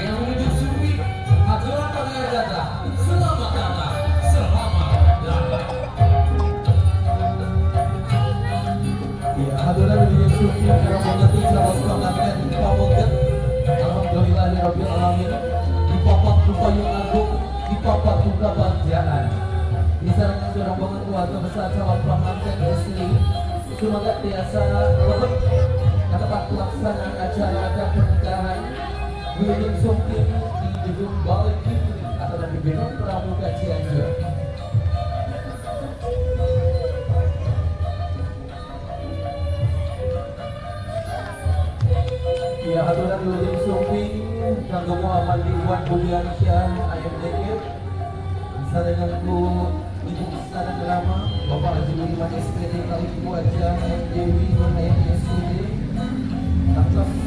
Yang menuju Sumping, aturan kata, selamat datang, selamat datang. Ya, hadirin wilujeng sumping rombongan calon pengantin pamoget. Alhamdulillahirabbil alamin. Dipapak ku payung agung, dipapak ku kabagjaan. Disarengan rombongan keluarga besar calon pengantin istri. Semoga tiasa lebet ka tempat pelaksanaan acara akad pernikahan Wilujeng Sumping di Gedung Balai Kipli atau di Gedung Pramuka Cianjur. Ya, haturan wilujeng sumping kanggo Muhammad Ridwan Budiansyah AMDK sarengan ku Ibu Sarang Rama, Bapak Haji Budiman SPD kali Ibu Aja M Dewi Nurhayati SPD. Tangtos.